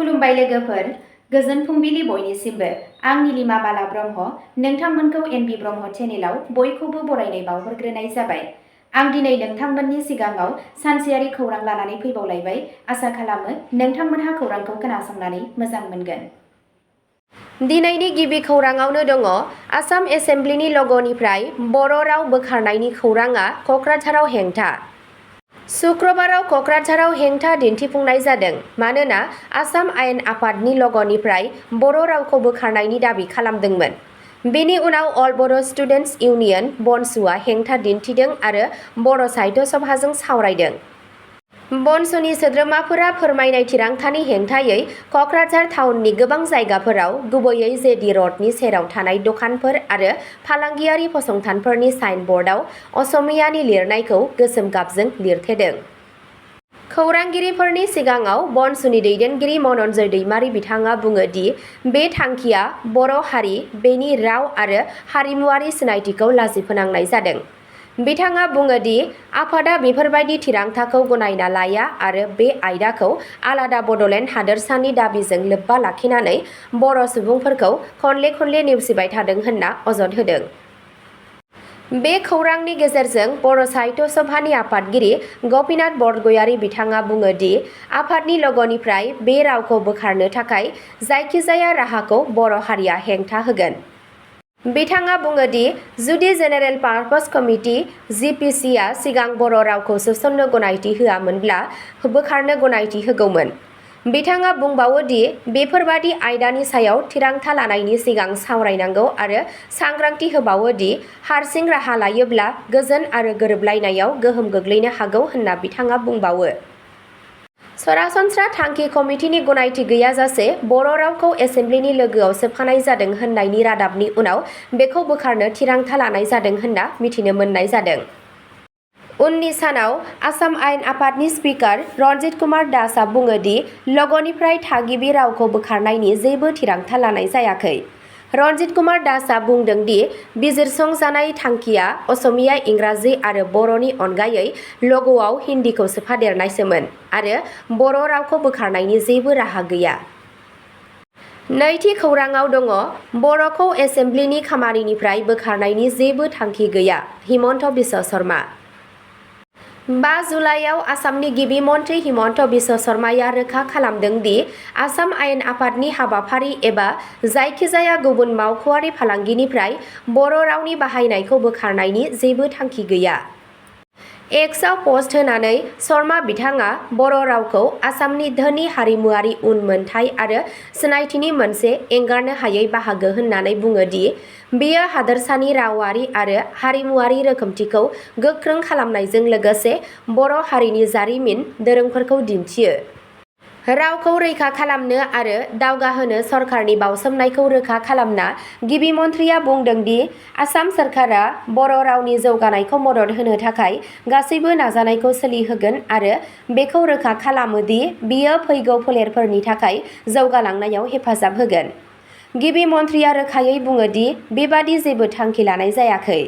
खुलुमबाय लोगोफोर, गोजोन फुंबिलि बयनिसिमबो। आं नीलिमा बाला ब्रह्म, नोंथांमोनखौ एनबि ब्रह्म चेनेलाव बयखौबो बरायनाय बावहरग्रोनाय जाबाय। आं दिनै नोंथांमोननि सिगाङाव सानसेयारि खौरां लानानै फैबावलायबाय। आसा खालामो नोंथांमोनहा खौरांखौ खोनासंनानै मोजां मोनगोन। दिनैनि गिबि खौराङावनो दङ आसाम एसेम्ब्लिनि लग'निफ्राय बर' राव बोखारनायनि खौराङा क'क्राझाराव हेंथा। शुक्रबाराव क'क्राझाराव हेंथा दिन्थिफुंनाय जादों मानोना आसाम आयेन आफादनि लग'निफ्राय बर' रावखौ बोखारनायनि दाबि खालामदोंमोन। बेनि उनाव अल बर' स्टुडेन्टस इउनियन बनसुआ हेंथा दिन्थिदों आरो बर' साहित्य सभाजों सावरायदों। बनसुनि सोद्रोमाफोरा फोरमायनाय थिरांथानि हेंथायै क'क्राझार टाउननि गोबां जायगाफोराव गुबैयै जेडि रडनि सेराव थानाय दखानफोर आरो फालांगियारि फसंथानफोरनि साइनबर्डआव असमियानि लिरनायखौ गोसोम गाबजों लिरथेदों। खौरांगिरिफोरनि सिगाङाव बनसुनि दैदेनगिरि मनन्जय दैमारी बिथाङा बुङो दि बे थांखिया बर' हारि, बेनि राव आरो हारिमुआरि सिनायथिखौ लाजि फोनांनाय जादों। बिथाङा बुङो दि आफादा बेफोरबायदि थिरांथाखौ गनायना लाया आरो बे आयदाखौ आलादा बड'लेण्ड हादोरसानि दाबिजों लोब्बा लाखिनानै बर' सुबुंफोरखौ खनले खनले नेवसिबाय थादों होनना अजद होदों। बे खौरांनि गेजेरजों बर' साहित्य सभानि आफादगिरि गपिनाथ बरगयारी बिथाङा बुङो दि आफादनि लग'निफ्राय बे रावखौ बोखारनो थाखाय जायखिजाया राहाखौ बर' हारिया हेंथा होगोन। बिथाङा बुङो दि जुदि जेनेरेल पार्पस कमिटि (जिपिसि) आ सिगां बर' रावखौ सोसननो गनायथि होआमोनब्ला बोखारनो गनायथि होगौमोन। बिथाङा बुंबावो दि बेफोरबादि आयदानि सायाव थिरांथा लानायनि सिगां सावरायनांगौ आरो सांग्रांथि होबावो दि हारसिं राहा लायोब्ला गोजोन आरो गोरोबलायनायाव गोहोम गोग्लैनो हागौ होनना बिथाङा बुंबावो। सरासनस्रा थांखि कमिटिनि गनायथि गैयाजासे बर' रावखौ एसेम्ब्लिनि लोगोआव सोफानाय जादों होननायनि रादाबनि उनाव बेखौ बोखारनो थिरांथा लानाय जादों होनना मिथिनो मोननाय जादों। उननि सानाव आसाम आयेन आफादनि स्पिकार रणजित कुमार दासआ बुङो दि लग'निफ्राय थागिबि रावखौ बोखारनायनि जेबो थिरांथा लानाय जायाखै। रणजित कुमार दासआ बुंदों दि बिजिरसंजानाय थांखिया असमिया, इंराजि आरो बर'नि अनगायै लग'आव हिन्दीखौ सोफादेरनायसोमोन आरो बर' रावखौ बोखारनायनि जेबो राहा गैया। नैथि खौराङाव दङ बर'खौ एसेम्ब्लिनि खामानिनिफ्राय बोखारनायनि जेबो थांखि गैया। हिमन्त बिश्व शर्मा। 5 जुलाइआव आसामनि गिबि मन्थ्रि हिमन्त बिश्व शर्माया रोखा खालामदों दि आसाम आयेन आफादनि हाबाफारि एबा जायखिजाया गुबुन मावख'आरि फालांगिनिफ्राय बर' रावनि बाहायनायखौ बोखारनायनि जेबो थांखि गैया। एक्सआव पस्ट होनानै शर्मा बिथाङा बर' रावखौ आसामनि धोनि हारिमुआरि उनमोनथाइ आरो सिनायथिनि मोनसे एंगारनो हायै बाहागो होननानै बुङो दि बेयो हादोरसानि रावारि आरो हारिमुआरि रोखोमथिखौ गोख्रों खालामनायजों लोगोसे बर' हारिनि जारिमिन दोरोंफोरखौ दिन्थियो। रावखौ रैखा खालामनो आरो दावगाहोनो सरकारनि बावसोमनायखौ रोखा खालामना गिबि मन्थ्रिया बुंदों दि आसाम सरकारा बर' रावनि जौगानायखौ मदद होनो थाखाय गासैबो नाजानायखौ सोलिहोगोन आरो बेखौ रोखा खालामो दि बेयो फैगौ फोलेरफोरनि थाखाय जौगालांनायाव हेफाजाब होगोन। गिबि मन्थ्रिया रोखायै बुङो दि बेबादि जेबो थांखि लानाय जायाखै।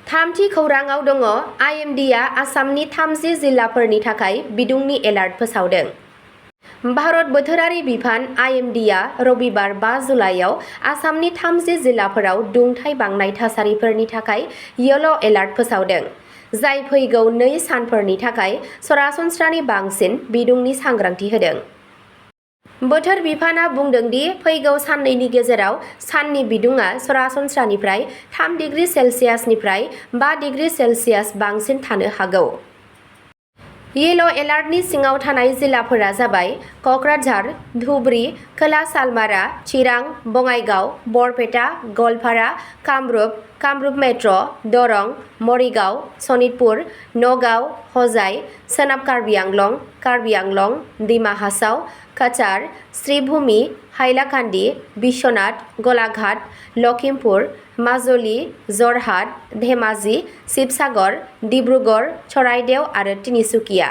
थामथि खौराङाव दङ आइएमडिआ आसामनि 30 जिल्लाफोरनि थाखाय बिदुंनि एलार्ट फोसावदों। भारत बोथोरारि बिफान आइएमडिआ रबिबार 5 जुलाइआव आसामनि 30 जिल्लाफोराव दुंथाइ बांनाय थासारिफोरनि थाखाय येल' एलार्ट फोसावदों, जाय फैगौ 2 सानफोरनि थाखाय सरासनस्रानि बांसिन बिदुंनि सांग्रांथि होदों। बोथोर बिफानआ बुंदों दि फैगौ साननैनि गेजेराव साननि बिदुङा सरासनस्रानिफ्राय 3 डिग्री सेल्सियासनिफ्राय 5 डिग्री सेल्सियास बांसिन थानो हागौ। येल' एलार्टनि सिङाव थानाय जिल्लाफोरा जाबाय क'क्राझार, धुबरी, खोला सालमारा, चिरां, बङाइगाव, बरपेटा, गवालपारा, कामरुप, कामरुप मेट्र', दरं, मरिगाव, सनितपुर, नगाव, हजाइ, सोनाब कार्बि आंलं, डिमा हासाव, काछार, श्रीभूमि, हाइलाकान्दि, बिश्वनाथ, गलाघाट, लखिमपुर, माजुलि, जरहाट, धेमाजि, शिबसागर, डिब्रुगड़, चराइदेव आरो तिनिसुकिया।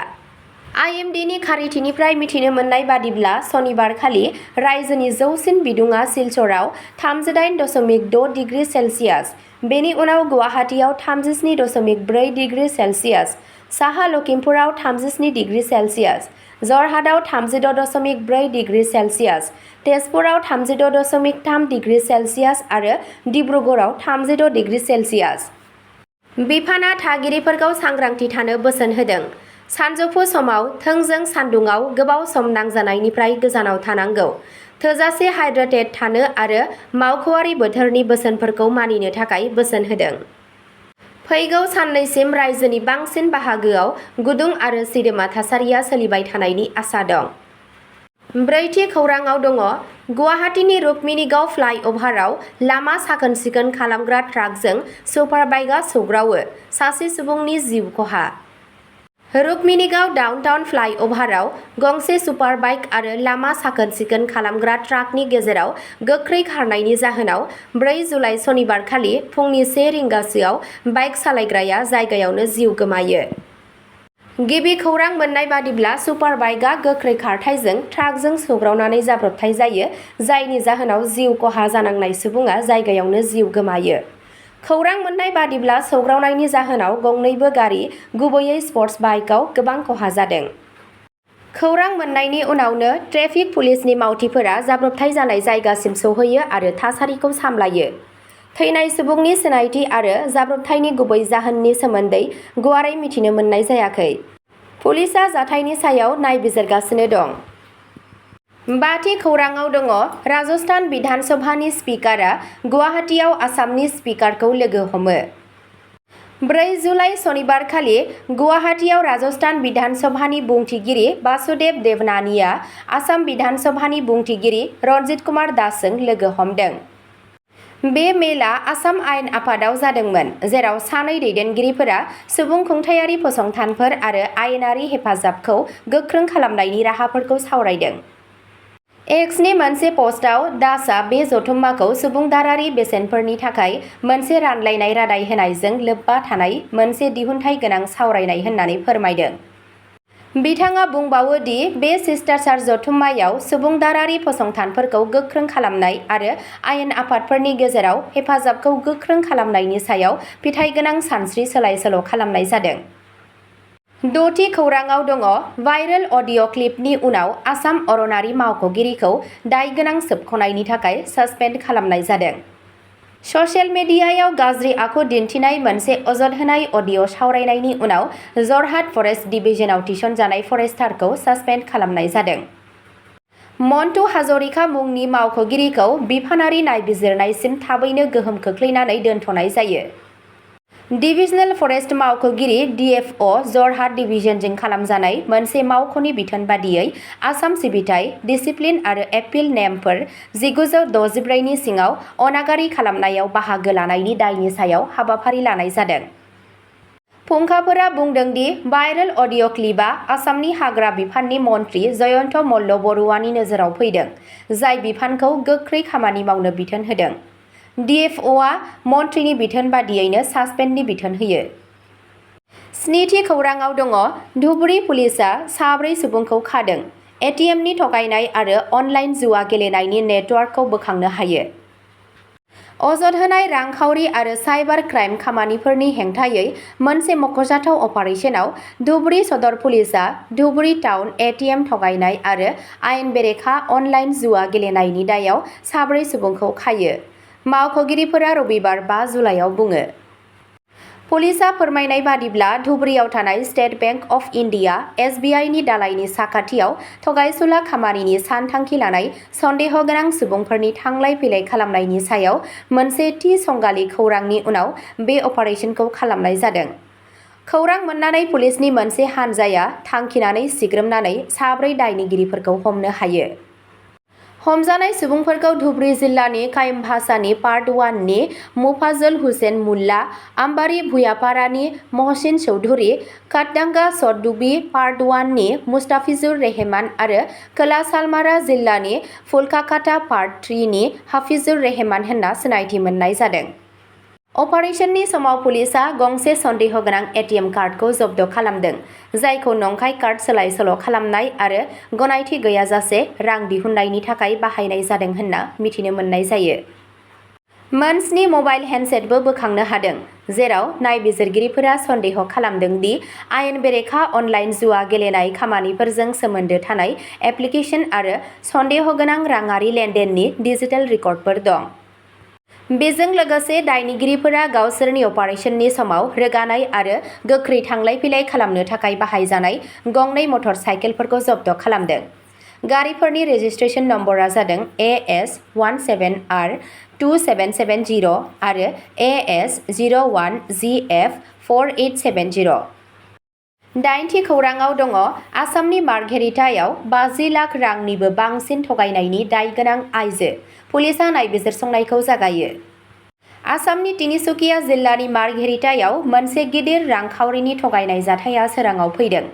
आइएमडिनि खारिथिनिफ्राय मिथिनो मोननाय बादिब्ला सनिबारखालि रायजोनि जौसिन बिदुङा सिलचराव 38.6 डिग्री सेल्सियास, बेनि उनाव गुवाहाटीआव 37.4 डिग्री सेल्सियास, साहा लखिमपुराव 37 डिग्री सेल्सियास, जरहाटआव 36.4 डिग्री सेलसियास, तेजपुराव 36.3 डिग्री सेलसियास आरो डिब्रुगड़आव 36 डिग्री सेलसियास। बिफाना थागिरिफोरखौ सांग्रांथि थानो बोसोन होदों। सानजौफु समाव थोंजों सान्दुङाव गोबाव सम नांजानायनिफ्राय गोजानाव थानांगौ। थोजासे हाइड्रेटेड थानो आरो मावख'आरि बोथोरनि बोसोनफोरखौ मानिनो थाखाय बोसोन होदों। फैगौ साननैसिम रायजोनि बांसिन बाहागोआव गुदुं आरो सिदोमा थासारिया सोलिबाय थानायनि आसा दं। ब्रैथि खौराङाव दङ गुवाहाटीनि रुक्मिणीगाव फ्लाइअभाराव लामा साखोन-सिखोन खालामग्रा ट्राकजों सुपारबाइकआ सौग्रावो, सासे सुबुंनि जिउ खहा। रुक्मिणीगाव डाउनटाउन फ्लाइअभाराव गंसे सुपारबाइक आरो लामा साखोन-सिखोन खालामग्रा ट्राकनि गेजेराव गोख्रै खारनायनि जाहोनाव 4 जुलाइ सनिबारखालि फुंनि 1 रिंगासोआव बाइक सालायग्राया जायगायावनो जिउ गोमायो। गिबि खौरां मोननाय बादिब्ला सुपारबाइकआ गोख्रै खारथायजों ट्राकजों सौग्रावनानै जाब्रबथाय जायो, जायनि जाहोनाव जिउ खहा जानांनाय सुबुङा जायगायावनो जिउ गोमायो। खौरां मोननाय बादिब्ला सौग्रावनायनि जाहोनाव गंनैबो गारि, गुबैयै स्पर्ट्स बाइकआव गोबां खहा जादों। खौरां मोननायनि उनावनो ट्रेफिक पुलिसनि मावथिफोरा जाब्रबथाय जानाय जायगासिम सौहैयो आरो थासारिखौ सामलायो। थैनाय सुबुंनि सिनायथि आरो जाब्रबथायनि गुबै जाहोननि सोमोन्दै गुवारै मिथिनो मोननाय जायाखै। पुलिसआ जाथायनि सायाव नायबिजिरगासिनो दं। बाथि खौराङाव दङ राजस्थान बिधान सभानि स्पिकारा गुवाहाटीआव आसामनि स्पिकारखौ लोगो हमो। 4 जुलाइ सनिबारखालि गुवाहाटीआव राजस्थान बिधान सभानि बुंथिगिरि वासुदेव देवनानीआ आसाम बिधान सभानि बुंथिगिरि रणजित कुमार दासजों लोगो हमदों। बे मेलआ आसाम आयेन आफादाव जादोंमोन, जेराव सानै दैदेनगिरिफोरा सुबुं खुंथायारि फसंथानफोर आरो आयेनारि हेफाजाबखौ गोख्रों खालामनायनि राहाफोरखौ सावरायदों। एक्सनि मोनसे पस्टआव दासआ बे जथुम्माखौ सुबुंदारारि बेसेनफोरनि थाखाय मोनसे रानलायनाय रादाय होनायजों लोब्बा थानाय मोनसे दिहुनथाय गोनां सावरायनाय होननानै फोरमायदों। बिथाङा बुंबावो दि बे शिष्टाचार जथुम्मायाव सुबुंदारारि फसंथानफोरखौ गोख्रों खालामनाय आरो आयेन आफादफोरनि गेजेराव हेफाजाबखौ गोख्रों खालामनायनि सायाव फिथाइगोनां सानस्रि सोलाय-सोल' खालामनाय जादों। 6थि खौराङाव दङ भाइरेल अडिअ' क्लिपनि उनाव आसाम अरनारि मावख'गिरिखौ दायगोनां सोबख'नायनि थाखाय सासपेन्ड खालामनाय जादों। ससियेल मिडियायाव गाज्रि आखु दिन्थिनाय मोनसे अजद होनाय अडिअ' सावरायनायनि उनाव जरहाट फरेस्ट डिभिजनाव थिसनजानाय फरेस्टारखौ सासपेन्ड खालामनाय जादों। मन्टु हाजरिका मुंनि मावख'गिरिखौ बिफानारि नायबिजिरनायसिम थाबैनो गोहोम खोख्लैनानै दोनथ'नाय जायो। डिभिजनेल फरेस्ट मावख'गिरि डिएफअ जरहाट डिभिजनजों खालामजानाय मोनसे मावख'नि बिथोन बादियै आसाम सिबिथाइ, डिसिप्लिन आरो एपिल नेमफोर 1964 नि सिङाव अनागारि खालामनायाव बाहागो लानायनि दायनि सायाव हाबाफारि लानाय जादों। फुंखाफोरा बुंदों दि भाइरेल अडिअ' क्लिपआ आसामनि हाग्रा बिफाननि मन्थ्रि जयन्त मल्ल बरुवानि नोजोराव फैदों, जाय बिफानखौ गोख्रै खामानि मावनो बिथोन होदों। डिएफअआ मन्थ्रिनि बिथोन बादियैनो सासपेन्डनि बिथोन होयो। 7थि खौराङाव दङ धुबुरी पुलिसआ 4 सुबुंखौ खादों, एटिएमनि थगायनाय आरो अनलाइन जुवा गेलेनायनि नेटवार्कखौ बोखांनो हायो। अजद होनाय रांखावरि आरो साइबार क्राइम खामानिफोरनि हेंथायै मोनसे मख'जाथाव अपारेसनाव धुबुरी सदर पुलिसआ धुबुरी टाउन एटिएम थगायनाय आरो आयेन बेरेखा अनलाइन जुवा गेलेनायनि दायाव 4 सुबुंखौ खायो, मावख'गिरिफोरा रबिबार 5 जुलाइआव बुङो। पुलिसआ फोरमायनाय बादिब्ला धुबुरीआव थानाय स्टेट बेंक अफ इन्डिया (एसबिआइ) दालायनि साखाथियाव थगायसुला खामानिनि सानथांखि लानाय सन्देह गोनां सुबुंफोरनि थांलाय-फैलाय खालामनायनि सायाव मोनसे थि संगालि खौरांनि उनाव बे अपारेसनखौ खालामनाय जादों। खौरां मोननानै पुलिसनि मोनसे हानजाया थांखिनानै सिग्रोमनानै 4 दायनिगिरिफोरखौ हमनो हायो। हमजानाय सुबुंफोरखौ धुबुरी जिल्लानि कायमभासानि पार्ट 1 नि मुफाजल हुसेन मुल्ला, आम्बारी भुयापारानि महसिन चौधुरी, काटडांगा सतडुबी पार्ट 1 नि मुस्ताफिजुर रेहमान आरो खोला सालमारा जिल्लानि फुलकाकाटा पार्ट 3 नि हाफिजुर रेहमान होनना सिनायथि मोननाय जादों। अपारेसननि समाव पुलिसआ गंसे सन्देह गोनां एटिएम कार्डखौ जब्द खालामदों, जायखौ नंखाय कार्ड सोलाय-सोल' खालामनाय आरो गनायथि गैयाजासे रां दिहुननायनि थाखाय बाहायनाय जादों होनना मिथिनो मोननाय जायो। मोन 7 मबाइल हेन्डसेटबो बोखांनो हादों, जेराव नायबिजिरगिरिफोरा सन्देह खालामदों दि आयेन बेरेखा अनलाइन जुवा गेलेनाय खामानिफोरजों सोमोन्दो थानाय एप्लिकेशन आरो सन्देह गोनां राङारि लेनदेननि डिजिटेल रेकर्डफोर दं। बेजों लोगोसे दायनिगिरिफोरा गावसोरनि अपारेशननि समाव रोगानाय आरो गोख्रै थांलाय फैलाय खालामनो थाखाय बाहायजानाय गंनै मटर साइकेलफोरखौ जब्द खालामदों। गारिफोरनि रेजिस्ट्रेशन नम्बरा जादों AS17R2770 आरो AS01GF4870। दाइनथि खौराङाव दङ आसामनि मार्घेरिटायाव 50 लाख रांनिबो बांसिन थगायनायनि दाय गोनां आइजो, पुलिसआ नायबिजिरसंनायखौ जागायो। आसामनि तिनिसुकिया जिल्लानि मार्घेरिटायाव मोनसे गिदिर रांखावरिनि थगायनाय जाथाया सोराङाव फैदों,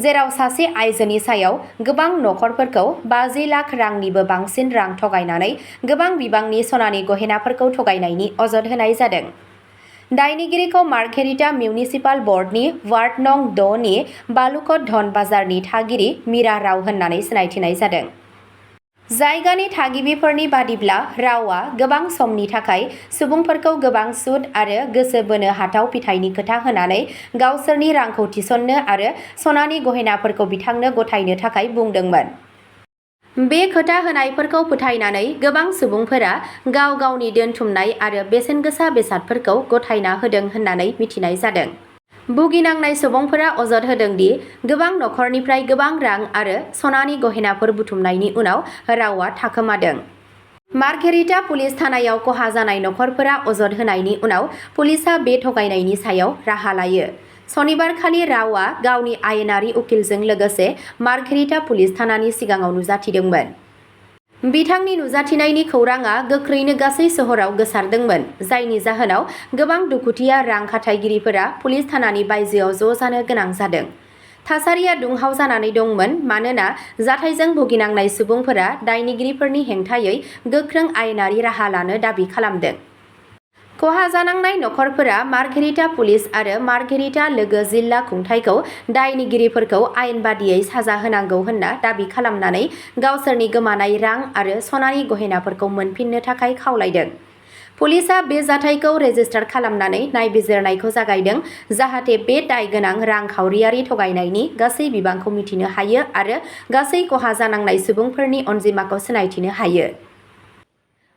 जेराव सासे आइजोनि सायाव गोबां नखरफोरखौ 50 लाख रांनिबो बांसिन रां थगायनानै गोबां बिबांनि सनानि गहेनाफोरखौ थगायनायनि अजद होनाय जादों। दायनिगिरिखौ मार्घेरिटा मिउनिसिपाल बर्डनि वार्ड नं 6 नि बालुकट धन बाजारनि थागिरि मीरा राव होननानै सिनायथिनाय जादों। जायगानि थागिबिफोरनि बादिब्ला रावआ गोबां समनि थाखाय सुबुंफोरखौ गोबां सुद आरो गोसो बोनो हाथाव फिथायनि खोथा होनानै गावसोरनि रांखौ थिसननो आरो सनानि गहेनाफोरखौ बिथांनो गथायनो थाखाय बुंदोंमोन। बे खोथा होनायफोरखौ फोथायनानै गोबां सुबुंफोरा गाव गावनि दोनथुमनाय आरो बेसेनगोसा बेसादफोरखौ गथायना होदों होननानै मिथिनाय जादों। भुगिनांनाय सुबुंफोरा अजद होदों दि गोबां नखरनिफ्राय गोबां रां आरो सनानि गहेनाफोर बुथुमनायनि उनाव रावआ थाखोमादों। मार्घेरिटा पुलिस थानायाव खहा जानाय नखरफोरा अजद होनायनि उनाव पुलिसआ बे थगायनायनि सायाव राहा लायो। सनिबारखालि रावआ गावनि आयेनारि उकिलजों लोगोसे मार्घेरिटा पुलिस थानानि सिगाङाव नुजाथिदोंमोन। बिथांनि नुजाथिनायनि खौराङा गोख्रैनो गासै सोहोराव गोसारदोंमोन, जायनि जाहोनाव गोबां दुखुथिया रां खाथायगिरिफोरा पुलिस थानानि बायजोआव ज' जानो गोनां जादों। थासारिया दुंहाव जानानै दंमोन मानोना जाथायजों भुगिनांनाय सुबुंफोरा दायनिगिरिफोरनि हेंथायै गोख्रों आयेनारि राहा लानो दाबि खालामदों। खहा जानांनाय नखरफोरा मार्घेरिटा पुलिस आरो मार्घेरिटा लोगो जिल्ला खुंथायखौ दायनिगिरिफोरखौ आयेन बादियै साजा होनांगौ होनना दाबि खालामनानै गावसोरनि गोमानाय रां आरो सनानि गहेनाफोरखौ मोनफिननो थाखाय खावलायदों। पुलिसआ बे जाथायखौ रेजिस्टार खालामनानै नायबिजिरनायखौ जागायदों जाहाथे बे दाय गोनां रांखावरियारि थगायनायनि गासै बिबांखौ मिथिनो हायो आरो गासै खहा जानांनाय सुबुंफोरनि अनजिमाखौ सिनायथिनो हायो।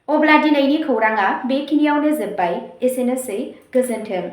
अब्ला दिनैनि खौराङा बेखिनियावनो जोब्बाय। एसेनोसै, गोजोन्थों।